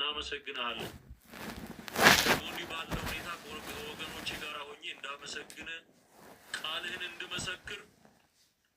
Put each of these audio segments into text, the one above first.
እናመሰግንሃለን። ደግሞ እንዲህ ባለ ሁኔታ ከወገኖቼ ጋር ሆኜ እንዳመሰግን፣ ቃልህን እንድመሰክር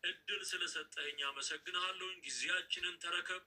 እድል ስለሰጠኸኝ አመሰግንሃለሁኝ። ጊዜያችንን ተረከብ።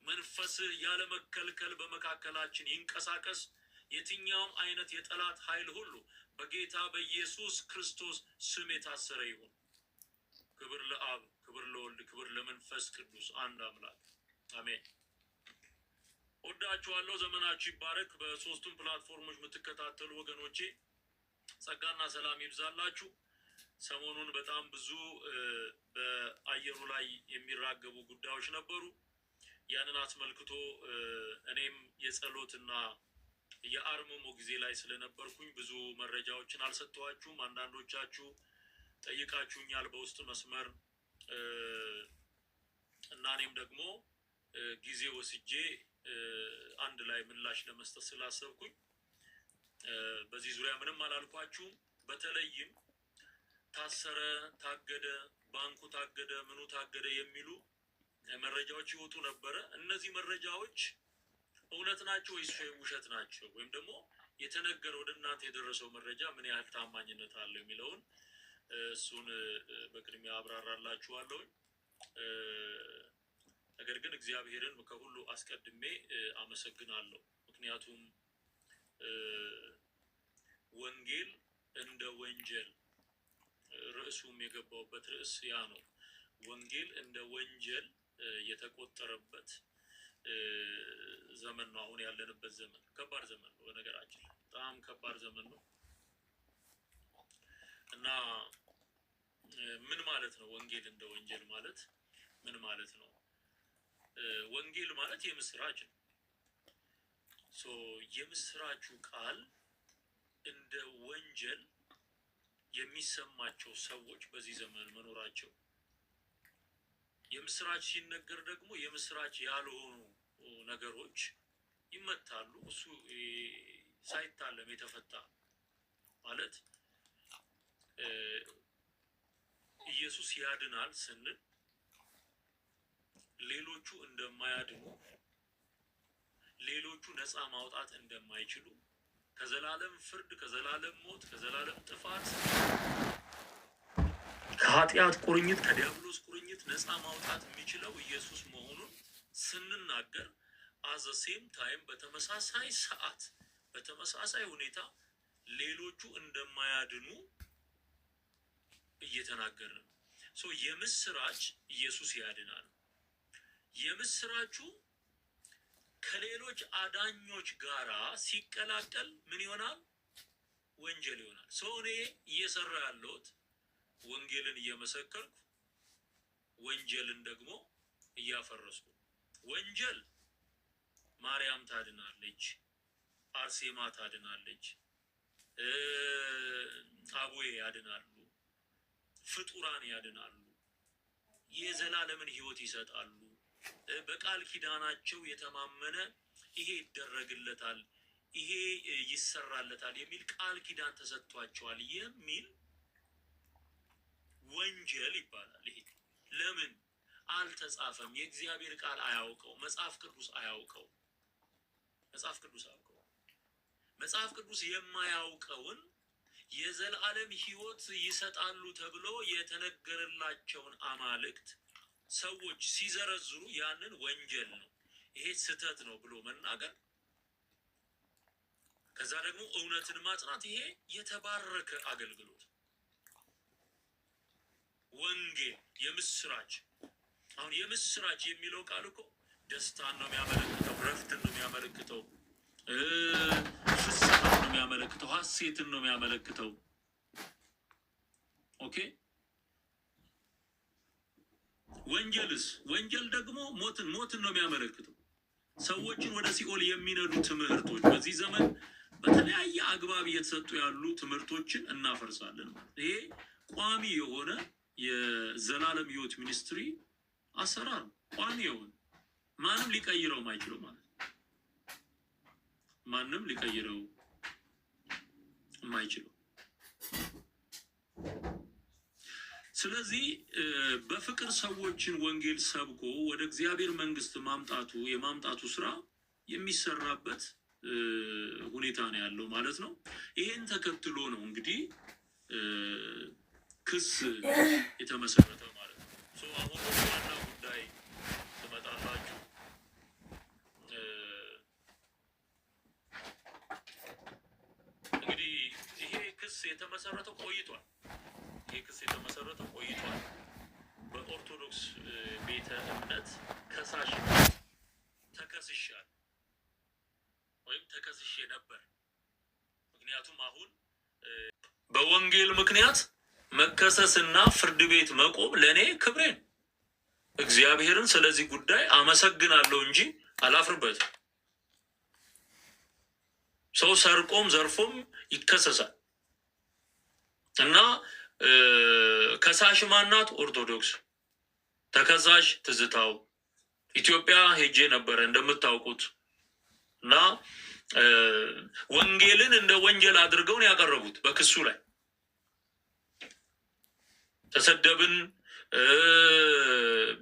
መንፈስህ ያለመከልከል በመካከላችን ይንቀሳቀስ። የትኛውም አይነት የጠላት ኃይል ሁሉ በጌታ በኢየሱስ ክርስቶስ ስም የታሰረ ይሁን። ክብር ለአብ፣ ክብር ለወልድ፣ ክብር ለመንፈስ ቅዱስ አንድ አምላክ፣ አሜን። ወዳችኋለሁ። ዘመናችሁ ይባረክ። በሶስቱም platform ኦች የምትከታተሉ ወገኖቼ ጸጋና ሰላም ይብዛላችሁ። ሰሞኑን በጣም ብዙ በአየሩ ላይ የሚራገቡ ጉዳዮች ነበሩ። ያንን አስመልክቶ እኔም የጸሎትና የአርምሞ ጊዜ ላይ ስለነበርኩኝ ብዙ መረጃዎችን አልሰጠኋችሁም። አንዳንዶቻችሁ ጠይቃችሁኛል በውስጥ መስመር፣ እና እኔም ደግሞ ጊዜ ወስጄ አንድ ላይ ምላሽ ለመስጠት ስላሰብኩኝ በዚህ ዙሪያ ምንም አላልኳችሁም። በተለይም ታሰረ፣ ታገደ፣ ባንኩ ታገደ፣ ምኑ ታገደ የሚሉ መረጃዎች ይወጡ ነበረ። እነዚህ መረጃዎች እውነት ናቸው ወይስ ውሸት ናቸው? ወይም ደግሞ የተነገረ ወደ እናንተ የደረሰው መረጃ ምን ያህል ታማኝነት አለው የሚለውን እሱን በቅድሚያ አብራራላችኋለሁ። ነገር ግን እግዚአብሔርን ከሁሉ አስቀድሜ አመሰግናለሁ። ምክንያቱም ወንጌል እንደ ወንጀል፣ ርዕሱም የገባውበት ርዕስ ያ ነው። ወንጌል እንደ ወንጀል የተቆጠረበት ዘመን ነው። አሁን ያለንበት ዘመን ከባድ ዘመን ነው። በነገራችን ላይ በጣም ከባድ ዘመን ነው። እና ምን ማለት ነው? ወንጌል እንደ ወንጀል ማለት ምን ማለት ነው? ወንጌል ማለት የምስራች ነው። So የምስራቹ ቃል እንደ ወንጀል የሚሰማቸው ሰዎች በዚህ ዘመን መኖራቸው፣ የምስራች ሲነገር ደግሞ የምስራች ያልሆኑ ነገሮች ይመታሉ። እሱ ሳይታለም የተፈታ ማለት ኢየሱስ ያድናል ስንል ሌሎቹ እንደማያድኑ፣ ሌሎቹ ነፃ ማውጣት እንደማይችሉ፣ ከዘላለም ፍርድ፣ ከዘላለም ሞት፣ ከዘላለም ጥፋት፣ ከኃጢአት ቁርኝት፣ ከዲያብሎስ ቁርኝት ነፃ ማውጣት የሚችለው ኢየሱስ መሆኑን ስንናገር at the same time፣ በተመሳሳይ ሰዓት፣ በተመሳሳይ ሁኔታ ሌሎቹ እንደማያድኑ እየተናገርን ነው። So የምስራች ኢየሱስ ያድናል። የምስራቹ ከሌሎች አዳኞች ጋራ ሲቀላቀል ምን ይሆናል? ወንጀል ይሆናል። So እኔ እየሰራ ያለሁት ወንጌልን እየመሰከርኩ ወንጀልን ደግሞ እያፈረስኩ። ወንጀል ማርያም ታድናለች፣ አርሴማ ታድናለች፣ አቡዬ ያድናሉ፣ ፍጡራን ያድናሉ፣ የዘላለምን ሕይወት ይሰጣሉ። በቃል ኪዳናቸው የተማመነ ይሄ ይደረግለታል፣ ይሄ ይሰራለታል የሚል ቃል ኪዳን ተሰጥቷቸዋል የሚል ወንጀል ይባላል። ይሄ ለምን አልተጻፈም? የእግዚአብሔር ቃል አያውቀው፣ መጽሐፍ ቅዱስ አያውቀው፣ መጽሐፍ ቅዱስ አያውቀው። መጽሐፍ ቅዱስ የማያውቀውን የዘላለም ሕይወት ይሰጣሉ ተብሎ የተነገረላቸውን አማልክት ሰዎች ሲዘረዝሩ ያንን ወንጀል ነው፣ ይሄ ስህተት ነው ብሎ መናገር፣ ከዛ ደግሞ እውነትን ማጽናት፣ ይሄ የተባረከ አገልግሎት፣ ወንጌል የምስራች። አሁን የምስራች የሚለው ቃል እኮ ደስታን ነው የሚያመለክተው፣ ረፍትን ነው የሚያመለክተው፣ ፍስሐን ነው የሚያመለክተው፣ ሀሴትን ነው የሚያመለክተው። Okay፣ ወንጀልስ? ወንጀል ደግሞ ሞትን ነው የሚያመለክተው። ሰዎችን ወደ ሲኦል የሚነዱ ትምህርቶች፣ በዚህ ዘመን በተለያየ አግባብ እየተሰጡ ያሉ ትምህርቶችን እናፈርሳለን ማለት ይሄ ቋሚ የሆነ የዘላለም ሕይወት ministry አሰራር ነው። ቋሚ የሆነ፣ ማንም ሊቀይረው ማይችለው ማለት ነው። ማንም ሊቀይረው የማይችለው። ስለዚህ በፍቅር ሰዎችን ወንጌል ሰብኮ ወደ እግዚአብሔር መንግስት ማምጣቱ የማምጣቱ ስራ የሚሰራበት ሁኔታ ነው ያለው ማለት ነው። ይሄን ተከትሎ ነው እንግዲህ ክስ የተመሰረተው ማለት ነው። So አሁን ወደ ዋና ጉዳይ ትመጣላችሁ። እንግዲህ ይሄ ክስ የተመሰረተው ቆይቷል። ይሄ ክስ የተመሰረተው ቆይቷል። በኦርቶዶክስ ቤተ እምነት ከሳሽነት ተከስሻል ወይም ተከስሼ ነበር። ምክንያቱም አሁን በወንጌል ምክንያት መከሰስና ፍርድ ቤት መቆም ለእኔ ክብሬ ነው። እግዚአብሔርን ስለዚህ ጉዳይ አመሰግናለሁ እንጂ አላፍርበትም። ሰው ሰርቆም ዘርፎም ይከሰሳል እና ከሳሽ ማናት? ኦርቶዶክስ። ተከሳሽ ትዝታው። ኢትዮጵያ ሄጄ ነበረ እንደምታውቁት እና ወንጌልን እንደ ወንጀል አድርገውን ያቀረቡት በክሱ ላይ ተሰደብን፣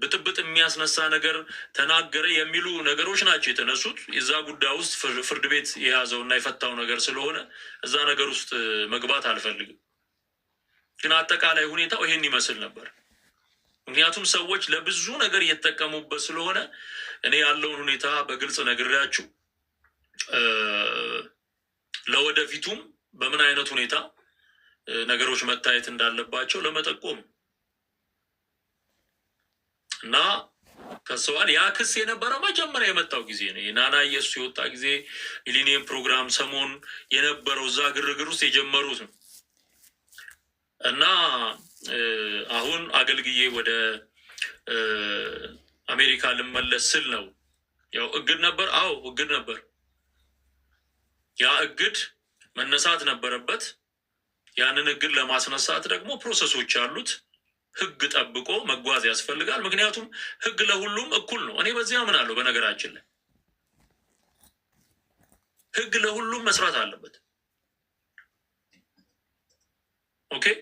ብጥብጥ የሚያስነሳ ነገር ተናገረ የሚሉ ነገሮች ናቸው የተነሱት። የዛ ጉዳይ ውስጥ ፍርድ ቤት የያዘው እና የፈታው ነገር ስለሆነ እዛ ነገር ውስጥ መግባት አልፈልግም። ግን አጠቃላይ ሁኔታው ይሄን ይመስል ነበር። ምክንያቱም ሰዎች ለብዙ ነገር እየተጠቀሙበት ስለሆነ እኔ ያለውን ሁኔታ በግልጽ ነግሬያችሁ ለወደፊቱም በምን አይነት ሁኔታ ነገሮች መታየት እንዳለባቸው ለመጠቆም እና ከሰዋል። ያ ክስ የነበረው መጀመሪያ የመጣው ጊዜ ነው። የናና ኢየሱስ የወጣ ጊዜ ሚሊኒየም ፕሮግራም ሰሞን የነበረው እዛ ግርግር ውስጥ የጀመሩት ነው እና አሁን አገልግዬ ወደ አሜሪካ ልመለስ ስል ነው። ያው እግድ ነበር። አዎ እግድ ነበር። ያ እግድ መነሳት ነበረበት። ያንን እግድ ለማስነሳት ደግሞ process ኦች አሉት። ህግ ጠብቆ መጓዝ ያስፈልጋል። ምክንያቱም ህግ ለሁሉም እኩል ነው። እኔ በዚህ አምናለሁ። በነገራችን ላይ ህግ ለሁሉም መስራት አለበት። Okay፣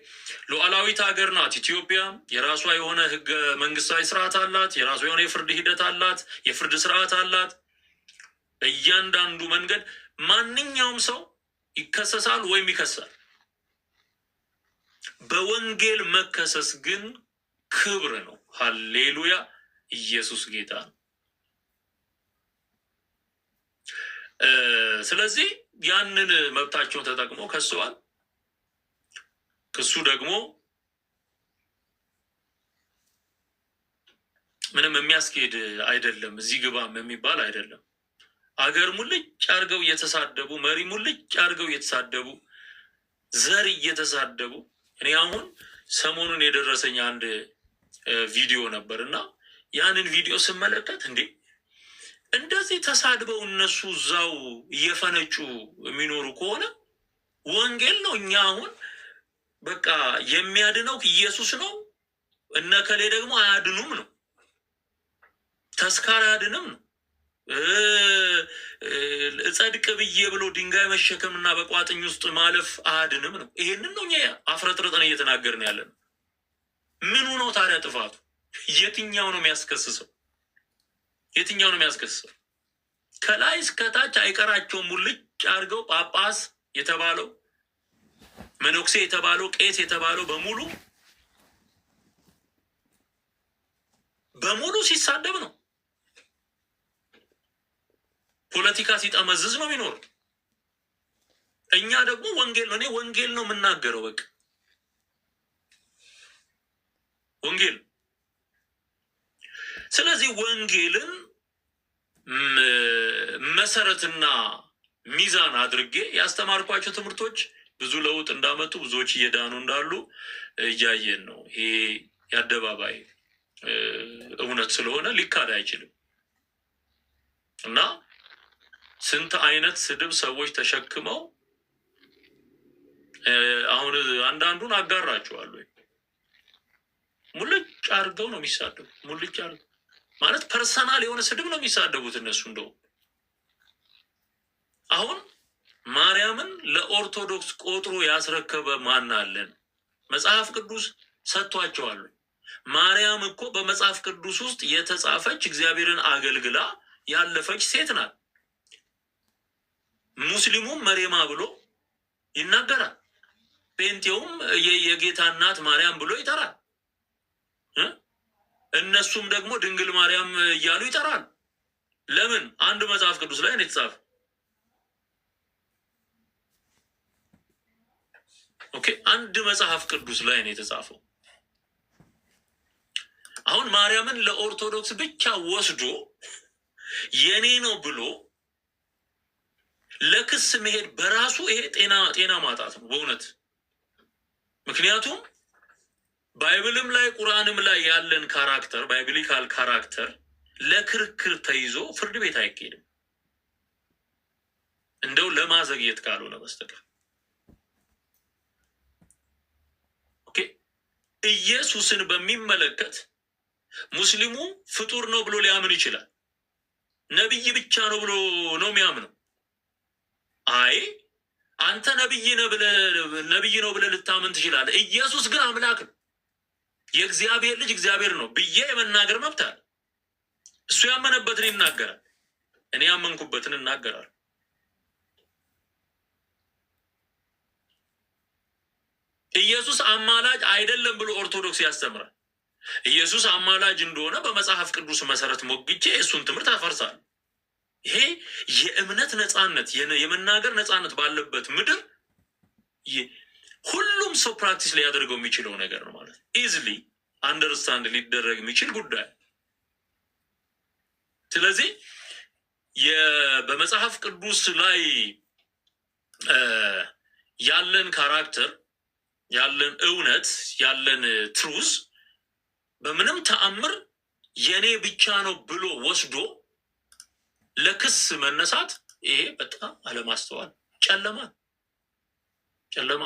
ሉዓላዊት ሀገር ናት ኢትዮጵያ። የራሷ የሆነ ህገ መንግስታዊ ስርዓት አላት። የራሷ የሆነ የፍርድ ሂደት አላት። የፍርድ ስርዓት አላት። በእያንዳንዱ መንገድ ማንኛውም ሰው ይከሰሳል ወይም ይከሳል። በወንጌል መከሰስ ግን ክብር ነው። ሃሌሉያ! ኢየሱስ ጌታ ነው። ስለዚህ ያንን መብታቸውን ተጠቅመው ከሰዋል። ክሱ ደግሞ ምንም የሚያስኬድ አይደለም። እዚህ ግባም የሚባል አይደለም። አገር ሙልጭ አድርገው እየተሳደቡ፣ መሪ ሙልጭ አድርገው እየተሳደቡ፣ ዘር እየተሳደቡ። እኔ አሁን ሰሞኑን የደረሰኝ አንድ ቪዲዮ ነበር እና ያንን ቪዲዮ ስመለከት እንዴ እንደዚህ ተሳድበው እነሱ እዛው እየፈነጩ የሚኖሩ ከሆነ ወንጌል ነው። እኛ አሁን በቃ የሚያድነው ኢየሱስ ነው፣ እነከሌ ደግሞ አያድኑም ነው። ተስካር አያድንም ነው። እጸድቅ ብዬ ብሎ ድንጋይ መሸከምና በቋጥኝ ውስጥ ማለፍ አያድንም ነው። ይሄንን ነው እኛ አፍረጥርጠን እየተናገርን ያለ ነው። ምኑ ነው ታዲያ ጥፋቱ? የትኛው ነው የሚያስከስሰው? የትኛው ነው የሚያስከስሰው? ከላይ እስከታች አይቀራቸውም። ሙልጭ አድርገው ጳጳስ የተባለው፣ መነኩሴ የተባለው፣ ቄስ የተባለው በሙሉ በሙሉ ሲሳደብ ነው። ፖለቲካ ሲጠመዝዝ ነው የሚኖረው። እኛ ደግሞ ወንጌል ነው። እኔ ወንጌል ነው የምናገረው። በቃ ወንጌል። ስለዚህ ወንጌልን መሰረትና ሚዛን አድርጌ ያስተማርኳቸው ትምህርቶች ብዙ ለውጥ እንዳመጡ፣ ብዙዎች እየዳኑ እንዳሉ እያየን ነው። ይሄ የአደባባይ እውነት ስለሆነ ሊካድ አይችልም። እና ስንት አይነት ስድብ ሰዎች ተሸክመው፣ አሁን አንዳንዱን አጋራችኋለሁ። ሙልጭ አድርገው ነው የሚሳደቡ። ሙልጭ አድርገው ማለት personal የሆነ ስድብ ነው የሚሳደቡት እነሱ። እንደውም አሁን ማርያምን ለኦርቶዶክስ ቆጥሮ ያስረከበ ማን አለን? መጽሐፍ ቅዱስ ሰጥቷቸዋል። ማርያም እኮ በመጽሐፍ ቅዱስ ውስጥ የተጻፈች፣ እግዚአብሔርን አገልግላ ያለፈች ሴት ናት። ሙስሊሙም መሬማ ብሎ ይናገራል። ጴንጤውም የጌታ እናት ማርያም ብሎ ይጠራል። እነሱም ደግሞ ድንግል ማርያም እያሉ ይጠራል። ለምን? አንድ መጽሐፍ ቅዱስ ላይ ነው የተጻፈ። Okay፣ አንድ መጽሐፍ ቅዱስ ላይ ነው የተጻፈው። አሁን ማርያምን ለኦርቶዶክስ ብቻ ወስዶ የኔ ነው ብሎ ለክስ መሄድ በራሱ ይሄ ጤና ማጣት ነው በእውነት። ምክንያቱም Bible ም ላይ ቁርአንም ላይ ያለን character፣ biblical character ለክርክር ተይዞ ፍርድ ቤት አይካሄድም፣ እንደው ለማዘግየት ካልሆነ በስተቀር። Okay፣ ኢየሱስን በሚመለከት ሙስሊሙ ፍጡር ነው ብሎ ሊያምን ይችላል። ነብይ ብቻ ነው ብሎ ነው የሚያምነው። አይ፣ አንተ ነብይ ነው ብለህ ልታምን ትችላለህ። ኢየሱስ ግን አምላክ ነው፣ የእግዚአብሔር ልጅ እግዚአብሔር ነው ብዬ የመናገር መብት አለ። እሱ ያመነበትን ይናገራል፣ እኔ ያመንኩበትን እናገራለሁ። ኢየሱስ አማላጅ አይደለም ብሎ ኦርቶዶክስ ያስተምራል። ኢየሱስ አማላጅ እንደሆነ በመጽሐፍ ቅዱስ መሰረት ሞግቼ እሱን ትምህርት አፈርሳለሁ። ይሄ የእምነት ነፃነት፣ የመናገር ነፃነት ባለበት ምድር ሁሉም ሰው practice ሊያደርገው የሚችለው ነገር ነው ማለት ነው። Easily understand ሊደረግ የሚችል ጉዳይ። ስለዚህ በመጽሐፍ ቅዱስ ላይ ያለን character፣ ያለን እውነት፣ ያለን truth በምንም ተአምር የኔ ብቻ ነው ብሎ ወስዶ ለክስ መነሳት ይሄ በጣም አለማስተዋል፣ ጨለማ ጨለማ።